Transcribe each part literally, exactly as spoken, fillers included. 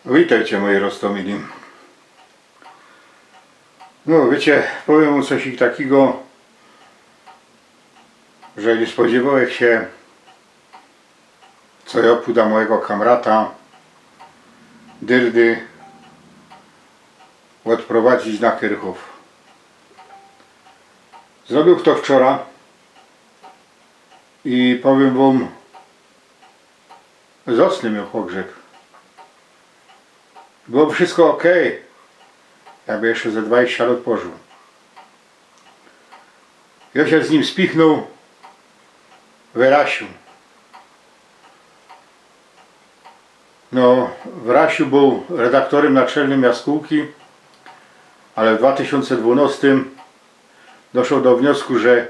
Witejcie, moji roztōmili. No wiycie, powiym wōm coś takigo, że niy spodziywołech sie, co jo pōdã mojigo kamrata Dyrdy ôdprowadzić na Kyrchōw. Zrobiōłech to wczorej i powiym wōm, zacny mioł pogrzyb. Było wszystko ok, jakby jeszcze ze dwadziścia lot pożōł. Jo sie z nim spichnōł w Rasiu. No, w Rasiu bōł redaktorym naczelnym Jaskōłki, ale w dwa tysiōnce dwanostym doszoł do wniosku, że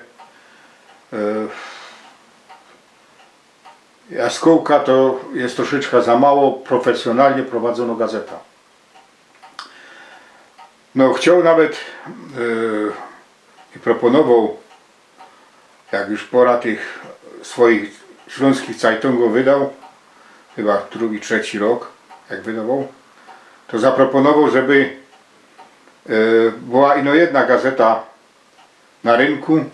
e, Jaskōłka to je troszeczka za mało profesjonalnie prowadzōnŏ gazeta. No, chcioł nawet e, i proponowoł, jak już pora tych swojich ślōnskich cajtōngōw wydoł, chyba drugi, trzeci rok, jak wydowoł, to zaproponowoł, żeby e, była ino jedna gazeta na rynku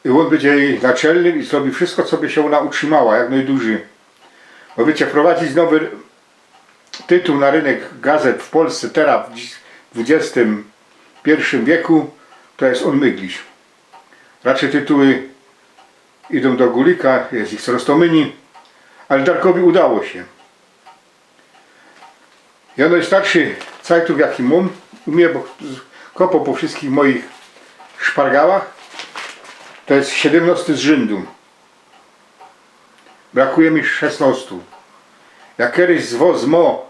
i ôn bydzie jij naczelnym i zrobi wszystko, co by sie ôna utrzimała jak nojdużyj. Bo wiycie, wprowadzić nowy tytuł na rynek gazet w Polsce terŏz, w dzi- dwudziestym piyrszym wieku, to je unmyglich. Raczyj tytuły idōm do gulika, je ich corŏz to mynij, ale Darkowi udało sie. Jo nojstarszy cajtōng, jaki mōm u mie, bo kopoł po wszystkich mojich szpargałach, to je siedymnŏsty z rzyndu. Brakuje mi szesnŏstu. Jak kedyś zwŏ- zmo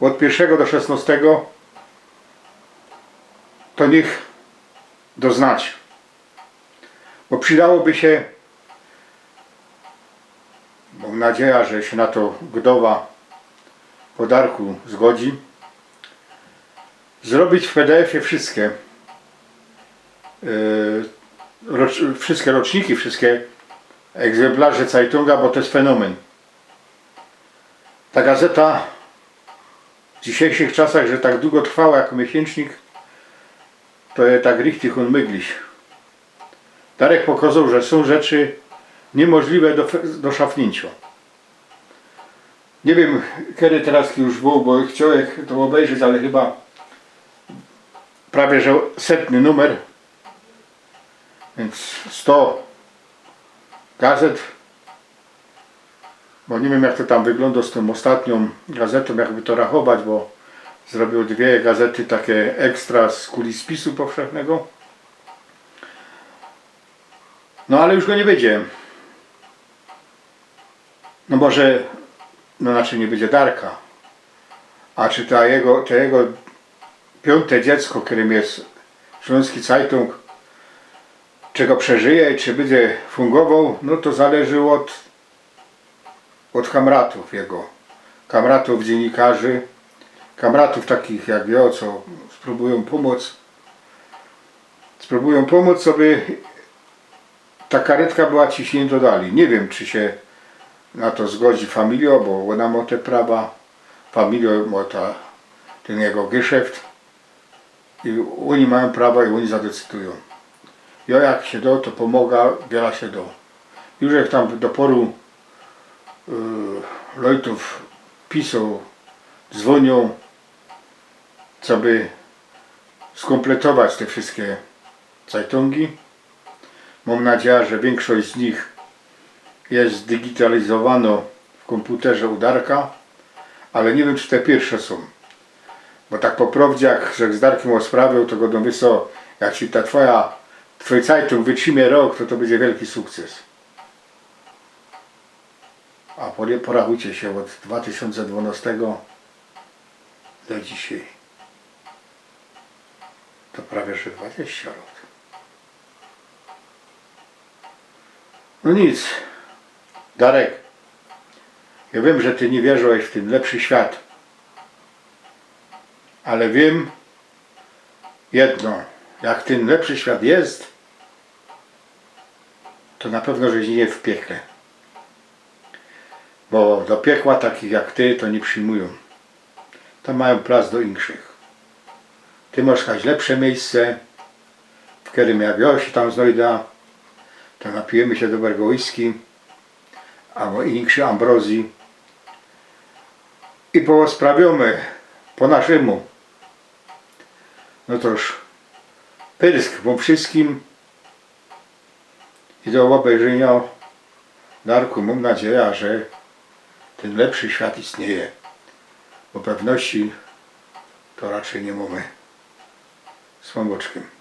ôd piyrszego do szesnŏstego, to niych do znać. Bo przidałoby sie, mōm nadzieja, że sie na to gdowa po Darku zgodzi, zrobić w P D F-ie wszystkie, e, rocz- wszystkie roczniki, wszystkie egzemplŏrze cajtōnga, bo to je fenomen. Ta gazeta w dzisiyjszych czasach, że tak dugo trwała jako miesiyncznik, to je tak richtig unmyglich. Darek pokozoł, że sōm rzeczy niymożliwe do, do szafniyńciŏ. Niy wiym, kedy terŏz już bōł, bo chciołech to ôbejrzeć, ale chyba prawie że setny numer. Wiync sto gazet. Bo niy wiym, jak to tam wyglōndo z tōm ôstatniōm gazetōm, jakby to rachować, bo zrobiōł dwie gazety takie ekstra z kulis spisu powszechnego. No ale już go niy bydzie. No może, no znaczy niy bydzie Darka. A czy ta jego, to jego piōnte dziecko, kerym je Ślōnski Cajtōng, czy go przeżyje i czy bydzie fungowoł, no to zależy ôd, ôd kamratōw jego. Kamratōw, dziynikarzy, kamratōw takich jak jo, co sprōbujōm pōmōc. Sprōbujōm pōmōc, co by ta karytka była ciśniyntŏ dalij. Niy wiym, czy sie na to zgodzi familijŏ, bo ôna mŏ te prawa. Familijŏ mŏ ta, tyn jego geszeft. I ôni majōm prawa i ôni zadecydujōm. Jo, jak sie do, to pōmoga, wiela sie do. Już żech tam do poru, y, lojtōw pisoł, dzwōniōł, coby skōmpletować te wszyjske cajtōngi. Mōm nadzieja, że wiynkszość z nich je zdigitalizowanŏ w kōmputrze u Darka, ale niy wiym, czy te piyrwsze sōm. Bo tak po prŏwdzie, jak żech z Darkym ôsprawiōł, to godōm: „Wiysz co, jak ci ta twoja, twōj cajtōng wytrzimie rok, to, to bydzie wielki sukces”. A pora- porachujcie sie ôd dwa tysiōnce dwanŏstego do dzisiej. To prawie że dwadziścia lot. No nic, Darek, jo wiym, że ty niy wierziłeś w tyn lepszy świat, ale wiym jedno, jak tyn lepszy świat je, to na pewno żeś niy w piekle. Bo do piekła takich jak ty to niy przijmujōm. Tam majōm plac do inkszych. Ty mosz jakeś lepsze miyjsce, w kerym jak jo sie tam znojda, to napijymy sie dobrego whisky abo inkszyj ambrozyje i posprawiōmy po naszymu. No toż, pyrsk wōm wszyskim i do ôbejrzynio. Darku, mōm nadzieja, że tyn lepszy świat istnieje, bo pewności to raczyj niy mōmy. Z Pōnbōczkiym.